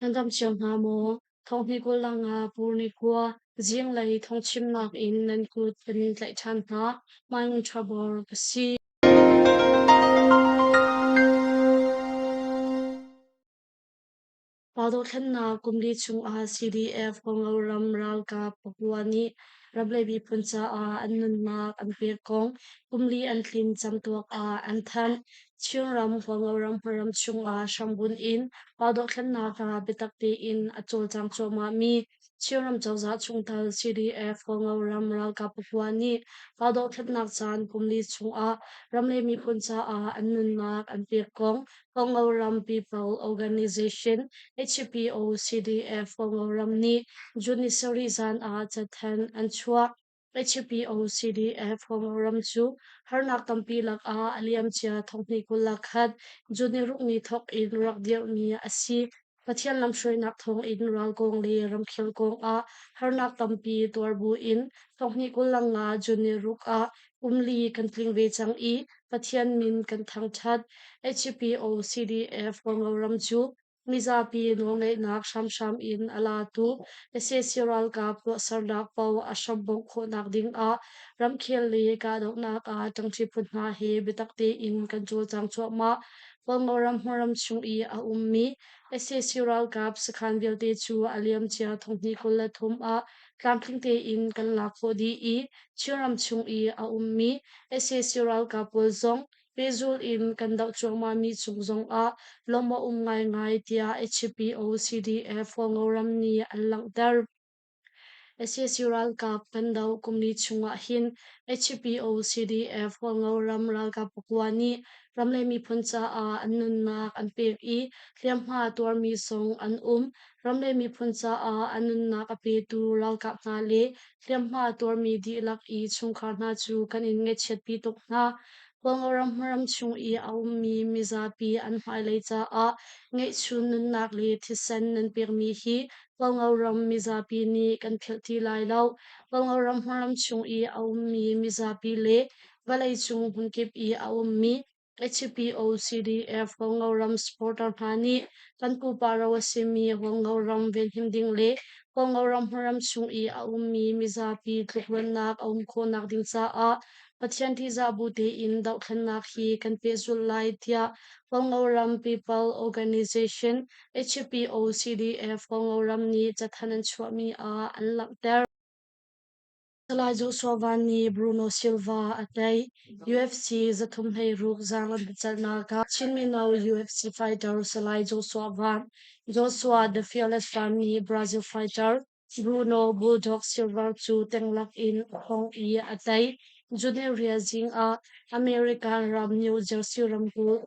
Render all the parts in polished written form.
Nan dam cio hna maw? Thonghni kul nga Purni khua zinglei thawngchimnak in nan kut kan in tlaih ṭhan hna. Maing Ṭhabor ka si. Pa dothlennak kum li chungah CDF Kawlram ralkap pakua nih ram le miphun caah an nunnak an pek kong kum li an tlin camtuak ah an thanh. Chinram Kawlram hmaram chungah hrambunh in pa dothlennak ah biatak tein a cawlcang cuahmahmi Chinram cozah chungtel CDF Kawlram ralkap pakua nih pa dothlennak caan kum li chungah ram le miphun caah an nunnak an pek kong Kongoram People Organization HPO-CDF Kongoram nih June ni sarih zan ah cathanh an chuah. HPO-CDF Kongoram cu harnak tampi lakah a liamcia thonghnih 21 June ni ruk ni thawk in rak dirhmi a si. Pathian lamhruainak thawngin ral kong le ramkhel kong ah harnak tampi tuar buin thonghnih 25 June ni ruk ah kum li kan tling ve cang i Pathian min kan thangṭhat. HPO CDF Kawlram cu mizapi nawlngeihnak hramhram in a latu sac ralkap tuahsernak paoh a hrambongh khawhnak ding ah ramkhel le kahdohnak ah ṭangṭi phu hna he biatak tein kan cawlcang cuahmah. Kawlram hmunram chung i a ummi sac ralkap sakhan vialte cu a liamcia thonghnih 23 ah tlamtling tein kan lak khawh dih i Chinram chung i a ummi sac ralkap pawl zong pehzul in kan doh cuahmahmi cung zongah lawmh a um ngaingai tiah HPO CDF Hualngoram nih an langhter. Sac ralkap kan doh kum li chungah hin HPO CDF Hualngoram ralkap pakua nih ram le miphun caah an nunnak an pek i hliamhma tuarmi zong an um. Ram le miphun caah an nunnak a petu ralkap hna le hliamhma tuarmi dihlak i chungkhar hna cu kan in ngaihchiatpi tuk hna. Kawlram ram chung i a ummi mizapi an hmailei caah ngeihchun nunnak le thisen nan pekmi hi Kawlram mizapi nih kan philh ti lai lo. Kawlram ram chung i a ummi mizapi le vawleicung hmunkip i a ummi HPO-CDF Hualngoram supporter hna nih kan pupa ro a simi Hualngoram venhim ding le Hualngoram hmunram chung i a ummi mizapi tlukruannak a um khawhnak ding caah Pathian ṭihzah bu tein dohthlennak hi kan pehzulh lai tiah Hualngoram People Organization HPO-CDF Hualngoram nih cathanh an chuahmi ah an langhter. Salai Joshua Van nih Bruno Silva a tei. UFC 36 zaanglan biacalhnak ah Chin mino UFC fighter Salai Joshua Van, Joshua The Fearless Van nih Brazil fighter Bruno Bulldog Silva cu tenglak in a thongh i a tei. June zing ah American ram New Jersey ramkulh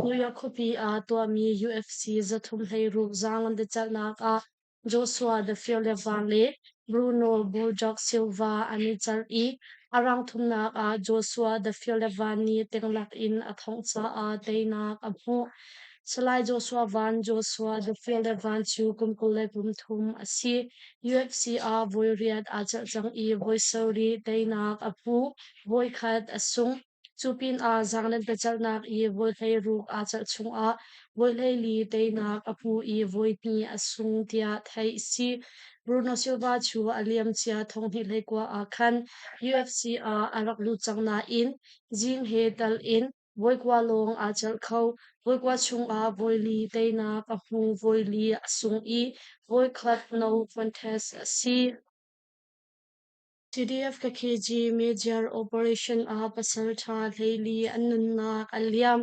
New York khuapi ah tuahmi UFC 36 zaanglan biacalhnak ah Joshua The Fearless le Bruno Bulldog Silva an i celh i a rang thumnak ah Joshua The Fearless nih tenglak in a thongh caah teinak a hmuh. Salai Joshua Van Joshua The Fearless cu kum 23 a si. UFC ah voi riat aa celh cang i voi sarih teinak a hmu, voi khat a sung. Cu pinah zaanglentecelhnak i voi 16 aa celh chungah voi 14 teinak a hmu i voi hnih a sung tiah theih a si. Bruno Silva cu a liamcia thonghnih 19 ah khan UFC ah a rak lut cang nain zing he tal in voi kua lawng aa celh kho. Voi kua chungah voi li teinak a hmu, voi li a sung i voi khat no contest a si. CDF ka KG Major Operation ah pasalṭha 14 an nunnak a liam.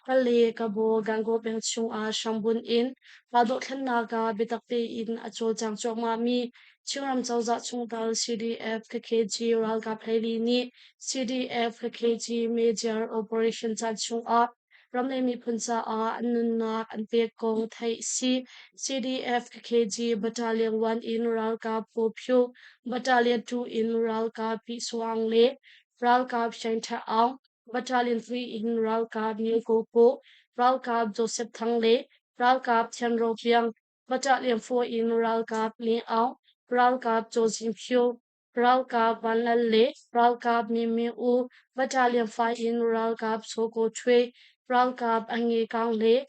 Kale Kabaw Gangaw peng chungah hrambunh in raldohthlennak ah biatak tein a cawlcang cuahmahmi Chinram cozah chungtel CDF ka KG ralkap 14 nih CDF ka KG Major Operation caan chungah ram le miphun caah an nunnak an pek kong theih si. CDF KG Battalion 1 in ralkap Ko Phyu, Battalion 2 in ralkap Pi Suang le ralkap Shane Tha Aung, Battalion 3 in ralkap Nyo Ko Ko, ralkap Joseph Thang le ralkap Thian Ro Piang, Battalion 4 in ralkap Ling Aung, ralkap Cho Zing Phyu, Ralkap Vanlal le ralkap Mimi U, Battalion 5 in ralkap Soko Htwe, ralkap Ange Kang le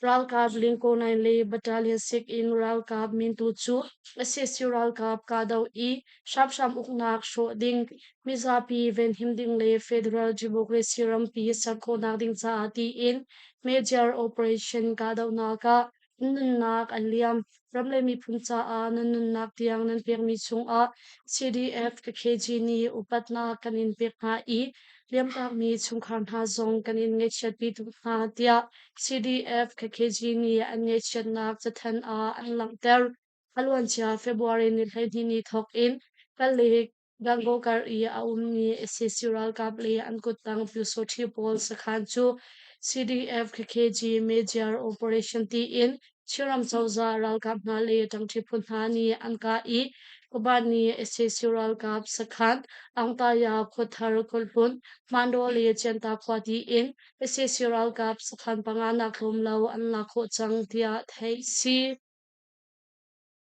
Ralkap Lincoln le Battalion 6 in ralkap mintu cu sac ralkap kahdoh i hramhram uknak hrawh ding, mizapi venhim ding le federal democracy rampi ser khawhnak ding caah tiin major operation kahdohnak ah nunnak an liam. Ram le miphun caah nan nunnak tiang nan pekmi chungah CDF KKG nih upatnak kan in pek hna i liamtakmi chungkhar hna zong kan in ngaihchiatpi tuk hna tiah CDF KKG nih an ngaihchiatnak cathanh ah an langhter. A luancia February ni 12 ni thawk in Kale Gangaw kar i a ummi sac ralkap le an kuttang Pyusawṭhi pawl sakhan cu CDF KKG Major Operation tiin Chinram cozah ralkap hna le ṭangṭi phu hna nih an kah i Kobani sac ralkap sakhan Angtaya Khuathar Khuahlun Hmandaw le Cianta khua tiin sac ralkap sakhan panganak tlawm lo an lak khawh cang tiah theih si.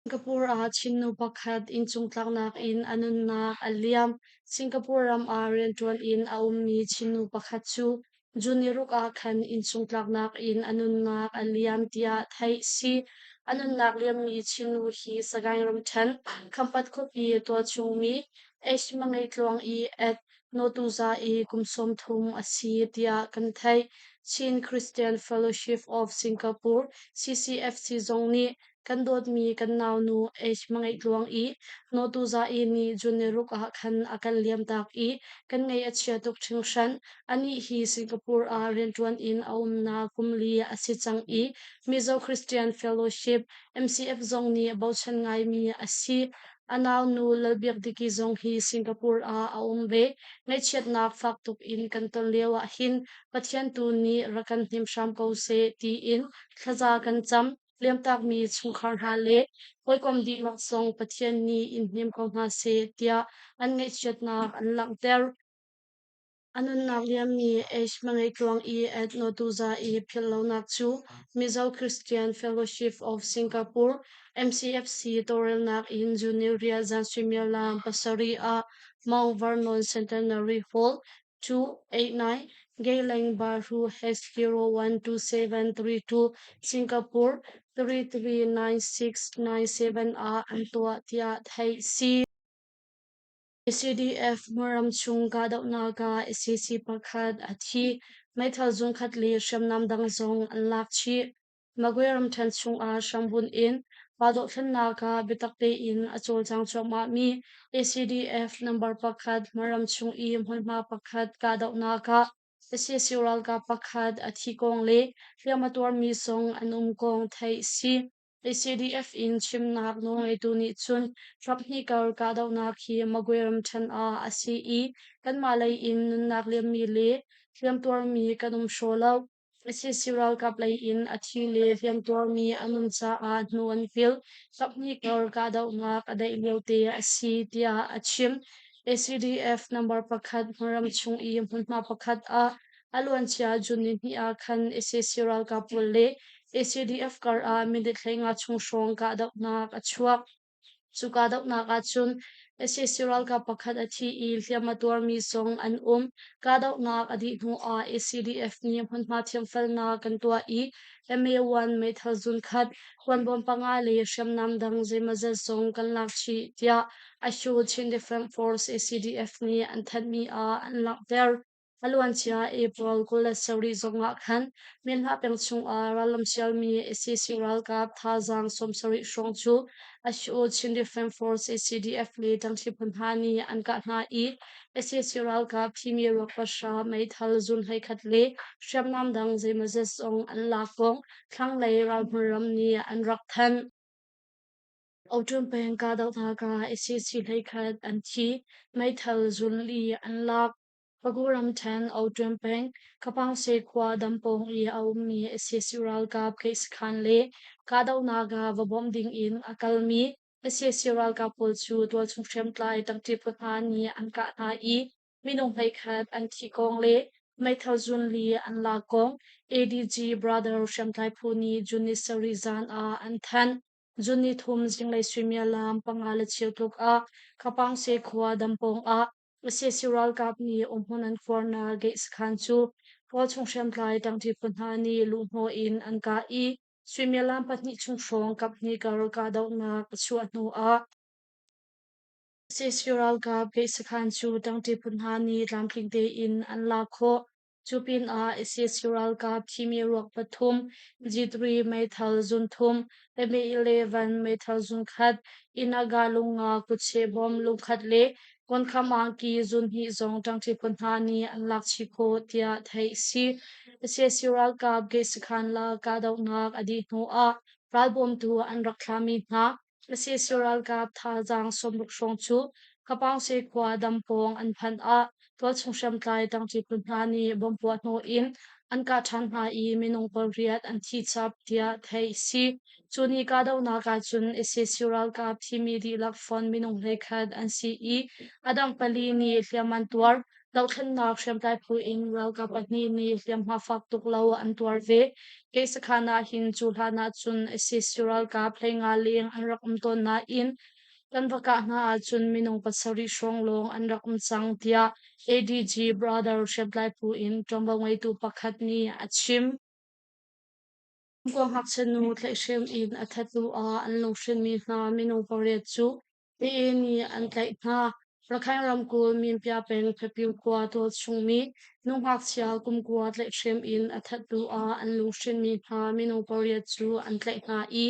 Singapore ah Chin nu pakhat inncung tlaknak in a nunnak a liam. Singapore ram ah rianṭuan in a ummi Chin nu pakhat cu June niruk ah khan inncung tlaknak in a nunnak a liam tiah theih si. A nunnak liammi Chin nu hi Sagaing ramṭhen, Khampat khuapi tualchungmi H. Mangeitluang i at Nawtuza i kum 30 a si tiah kan theih. Chin Christian Fellowship of Singapore CCFC zong nih kan dawtmi kan naunu H. Mangeih i Nawtuza i nih June niruk ah khan a kan liamtak i kan ngaih a chia tuk hringhran. Anih hi Singapore ah rianṭuan in a umnak kum li a si cang i Mizo Christian Fellowship MCF zong nih bochan ngaimi a si. A naunu Lalbiakdiki zong hi Singapore ah a um ve. Ngaihchiatnak fak tuk in kan ton lio ah hin Pathian tu nih rak kan hnem hram ko seh tiin thlaza kan cam. Liamtakmi chungkhar hna le hawikom dihlak zong Pathian nih in hnem ko hna seh tiah an ngaihchiatnak an langhter. A nunnak liammi H. Mangeitluang i Ed Nawtuza i philhlonak cu Mizo Christian Fellowship of Singapore MCFC tawlrelnak in June riat zan suimilam 7 ah Mount Vernon Centenary Hall 289 Geylang Bahru H012732 Singapore 339697 ah an tuah tiah theih si. CDF Muram chung kahdohnak ah sac pakhat a thi. Meithal zungkhat le hriamnam dang zong an lak chih. Magwe ramṭhen chungah hrambunh in pa dohthlennak ah biatak tein a cawlcang cuahmahmi ACDF number pakhat Hmaram chung i hmunhma pakhat kahdohnak ah sac ralkap pakhat a thi kong le hliam a tuarmi zong an um kong theih a si. ACDF in chimnak nawlngeitu nih cun raphnih kar kahdohnak hi Magwe ramṭhen ah a si i kanmah lei in nunnak liammi le hliamtuarmi kan um hraw lo. Sac ralkap lei in a thi le hliamtuarmi an um caah hnu an pil. Kaphnih kar kahdohnak a daih liote a si tiah a chim. ACDF number pakhat hmunram chung i hmunhma pakhat ah a luancia June nihnih ah khan sac ralkap pawl le ACDF kar ah minute 15 chung hrawng kahdohnak a chuak. Cu kahdohnak ahcun sac ralkap pakhat a thi i hliam a tuarmi zong an um. Kahdohnak a dih hnuah ACDF nih hmunhma thiamfelnak kan tuah i MA-1 meithal zunkhat, kuanbawm panga le hriamnam dang zeimawzat zong kan lak chih, tiah Ashu Chin Defense Force ACDF nih an thanhmi ah an langhter. A luancia April 27 zongah khan Minhlah peng chungah rallam sialmi sac ralkap thazaang 70 hrawng cu Asho Chin Defense Force ACDF le ṭangṭhi phu hna nih an kah hna i sac ralkap thimi ruak pahra meithal zun 11 le hriamnam dang zeimawzat zong an lak kong thlanglei ralhmun ram nih an rak thanh. Oṭum peng kahdohnak ah sac 11 an thi, meithal zun li an lak. Pagu ramṭhen Oṭum peng Khapangseh khua Dampawng i a ummi sac ralkap keihsakhan le kahdohnak ah va bawmh dingin a kalmi sac ralkap pawl cu tualchung hriamtlai ṭangṭi phu hna nih an kah hna i minung 11 an thih kong le meithal zun li an lak kong ADG Brother hriamtlai phu nih June ni sarih zan ah an thanh. June ni thum zinglei suimilam panga le cheu tluk ah Khapangseh khua Dampawng ah sac ralkap nih umhmun an khuarnak gate sakhan cu Tualchung hriamtlai ṭangṭi phu hna nih luhhnawh in an kah i suimilam pahnih chung hrawng kaphnih kar kahdohnak a chuah hnuah sac ralkap gate sakhan cu ṭangṭi phu hna nih tlamtling tein an lak khawh. Cu pinah sac ralkap thimi ruak pathum, G3 meithal zun thum, MA-11 meithal zun khat, Inaga lunga kutcheh bom lungkhat le Kawnkham angki zun hnih zong ṭangṭi phu hna nih an lak chih khawh tiah theih a si. Sac ralkap gate sakhan la kahdohnak a dih hnuah ralbawmtu an rak thlahmi hna sac ralkap thazaang 60 hrawng cu Kapaungse khua dam pawng an phanh ah tualchung hriamtlai ṭangṭi phu hna nih bomb puah hnawh in an kah ṭhan hna i minung pariat an thi chap tiah theih a si. Cu ni kahdohnak ahcun sac ralkap thimi dihlak fon minung 11 an si i a dang pali nih hliam an tuar. Dohthlennak hriamtlai phu in ralkap pahnih nih hliamhma fak tuk lo an tuar ve. Kei sakhan ah hin cu hlan ahcun sac ralkap 15 leng an rak um tawn nain kan va kah hna ahcun minung pasarih hrawng lawng an rak um cang tiah ADG Brother hriamtlai phu in ṭuanvo ngeitu pakhat nih a chim. Ngakchia nu tlaihhrem in a thattu ah an lunghrinmi hna minung pariat cu AA nih an tlaih hna. Rakhine ramkulh Minpya peng Phepyu khua tualchungmi nu ngakchia kum kua tlaihhrem in a thattu ah an lunghrinmi hna minung pariat cu an tlaih hna i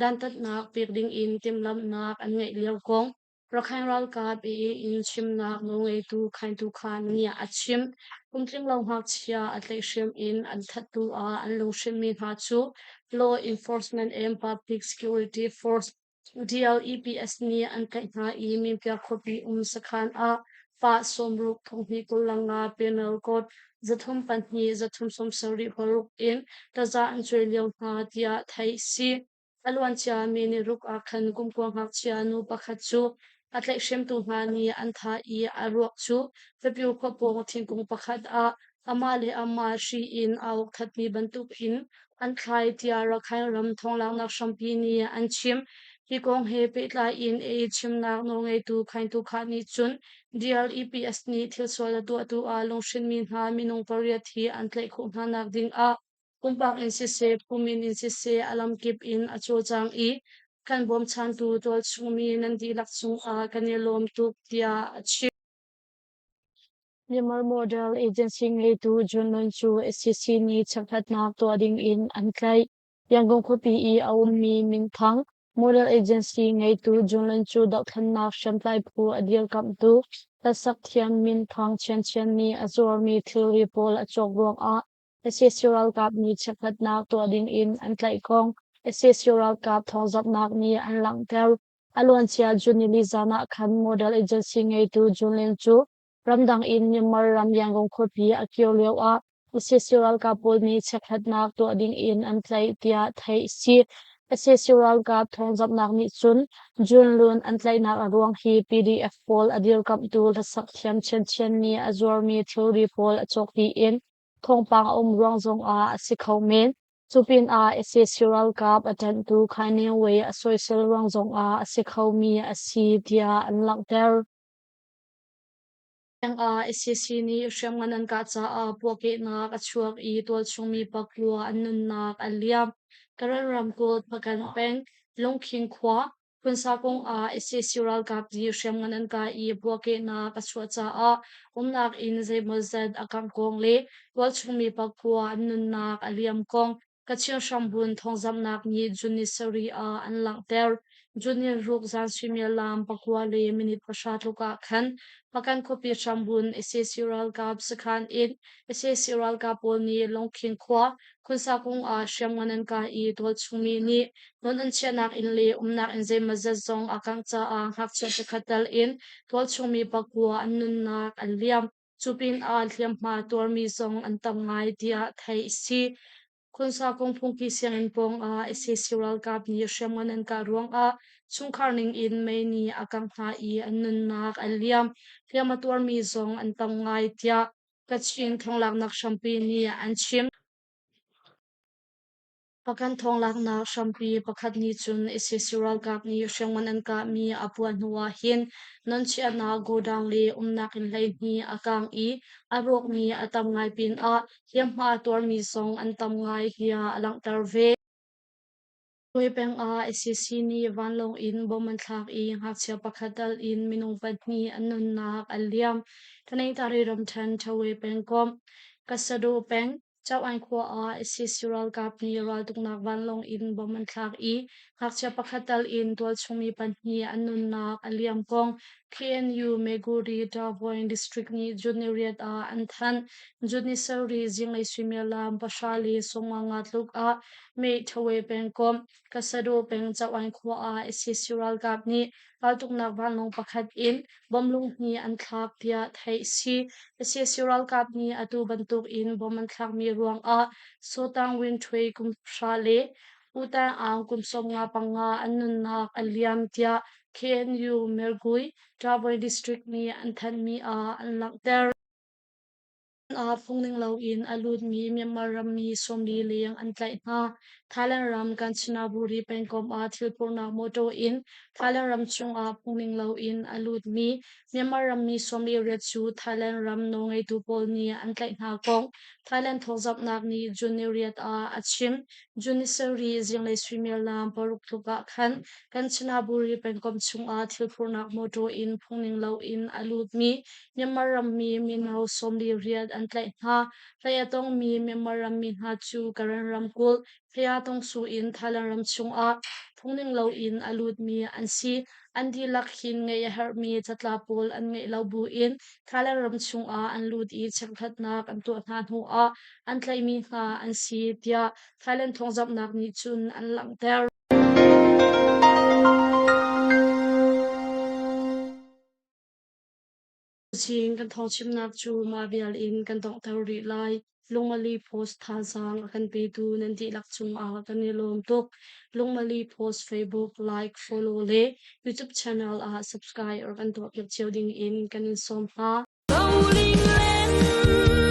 dantatnak pek dingin timhlamhnak an ngeih lio kong Rakhine ralkap AA in chimnak nawlngeitu Khaing Tu Khan nih a chim. Kum tlinglo ngakchia a tlaihhrem in an thattu ah an lunghrinhmi hna cu Law Enforcement and Public Security Force DLEPS nih an tlaih hna i Minpia khuapi um sakhan ah fa 60 22 Penal Code 302 376 in taza an cuai lio hna tiah theih a si. A luancia mi niruk ah khan kumkua ngakchia nu pakhat cu a tlaihhremtu hna nih an thah i a ruak cu Fapiu khua pawng thingkung pakhat ah amah le amah hri in aa uk thatmi bantukin an thlai tiah Rakhine ram thawnglaknak hrampi nih an chim. Hi kong he pehtlai in ei chimnak nawlngeitu Khaing Tu Khah nih cun DLEPS nih thilsual a tuahtu ah lunghrinhmi hna minung pariat hi an tlaih khawh hna nak ding ah Pumpak in siseh, phumin in siseh a lamkip in a cawlcang i kan bawmchantu tualchungmi nan dihlak cungah kan i lawm tuk tiah a chim. Myanmar Model Agency ngeitu Jun Lun cu SEC nih chekhlatnak tuah dingin an tlaih. Yangon khuapi i a ummi minthang Model Agency ngeitu Jun Lun cu dohthlennak hriamtlai phu a dirkamhtu hlasak thiam minthang Chian Chian nih a zuarmi thilri pawl a cawk ruangah Sac ralkap nih chekhlatnak tuah dingin an tlaih kong sac ralkap thawngzamhnak nih an langhter. A luancia June nili zan ah khan model agency ngeitu Jun Lin cu ramdang in Myanmar ram Yangon khuapi a kir lioah sac ralkap pawl nih chekhlatnak tuah dingin an tlaih tiah theih a si. Sac ralkap thawngzamhnak nih cun Jun Lun an tlaihnak a ruang hi PDF pawl a dirkamhtu hlasak thiam Chian nih a zuarmi thilri pawl a cawk tiin Thawngpang a um ruang zongah a si kho men. Cu pinah sac ralkap a ṭanhtu Khaine Wei a soisel ruang zongah a si khomi a si tiah an langhter. Ah sac nih hriamngan an kah caah puahkehnak a chuak i tualchungmi pakua an nunnak a liam. Karen ramkulh Hpakant peng Lungkhing khua Phunsa kongah sac ralkap nih hriamngan an kah i puahkehnak a chuah caah umnak inn zeimawzat a kangh kong le tualchungmi pakua an nunnak a liam kong Kachin hrambunh thawngzamhnak nih June ni sarih ah an langhter. June ni ruk zan suimilam pakua le minute pahra tluk ah khan Hpakant khuapi hrambunh sac ralkap sakhan in sac ralkap pawl nih Lungkhing khua Khunsa kung ah hriamngan an kah i tualchungmi nih non an chiahnak inn le umnak inn zeimawzat zong a kangh caah ngakchia pakhat tal in tualchungmi pakua an nunnak an liam. Cu pinah hliamhma tuarmi zong an tam ngai tiah theih a si. Khunsa kung phungki sianginn pawng ah sac ralkap nih hriamngan an kah ruangah chungkhar ning in mei nih a kangh hna i an nunnak an liam. Hliam a tuarmi zong an tam ngai tiah Kachin thawnglaknak hrampi nih an chim. Pakan thawnglaknak hrampi pakhat nih cun sac ralkap nih hriamngan an kahmi a puah hnu ah hin nonchiahnak godown le umnak inn 12 a kaang i a rawkmi a tam ngai pinah hliamhma a tuarmi zong an tam ngai tiah a langhter ve. Tuai peng ah sac nih vanlawng in bom an thlak i ngakchia pakhat dal in minung pahnih an nunnak an liam. Taningtari ramṭhen Ṭhawe pengkomh, Kasado peng, Chauan khua ah sac ralkap nih raltuknak vanlawng in bom an thlak i ngakchia pakhat tal in tualchung mi pahnih an nunnak a liam kong KNU Meguri Tavoin District nih June ni riat ah an thanh. June ni sarih zinglei suimilam 10:50 tluk ah Mei Ṭhawe pengkomh, Kasado peng Chauan khua ah sac ralkap nih raltuknak vanlawng pakhat in bom lunghnih an thlak tiah theih a si. Sac ralkap nih atu bantuk in bom an thlakmi ruangah Sotang Win Htwe kum hra le U Taing Aung kum 55 an nunnak a liam tiah KNU Mergui Ṭavuai District nih an thanhmi ah an langhter. Ah phungning loin a lutmi Myanmar rammi 40 leng an tlaih hna. Thailand ram Kanchanaburi pengkomh ah thil phurhnak mawṭaw in Thailand ram chungah phungning loin a lutmi Myanmar rammi 48 cu Thailand ram nawlngeitu pawl nih an tlaih hna kong Thailand thawngzamhnak nih June ni riat ah a chim. June ni sarih zinglei suimilam paruk tluk ah khan Kanchanaburi pengkomh chungah thil phurhnak mawṭaw in phungning loin a lutmi Myanmar rammi mino 48 an tlaih hna. Tlaih a tongmi Myanmar rammi hna cu Karen ramkulh, Phaya Tongsu in Thailand ram chungah phungning loin a lutmi an si. An dihlak hin ngeih a herhmi catlap pawl an ngeih lo buin Thailand ram chungah an lut i chekhlatnak an tuah hna hnuah an tlaihmi hna an si, tiah Thailand thawngzamhnak nih cun an langhter. Tuching kan thawngchimnak cu mah vial in kan donghter rih lai. Lungmali Post thazaang a kan petu nan dihlak cungah kan i lawm tuk. Lungmali Post Facebook like, follow le YouTube channel ah subscribe or kan tuahpiak cio ding in kan in sawm hna. Rolling land.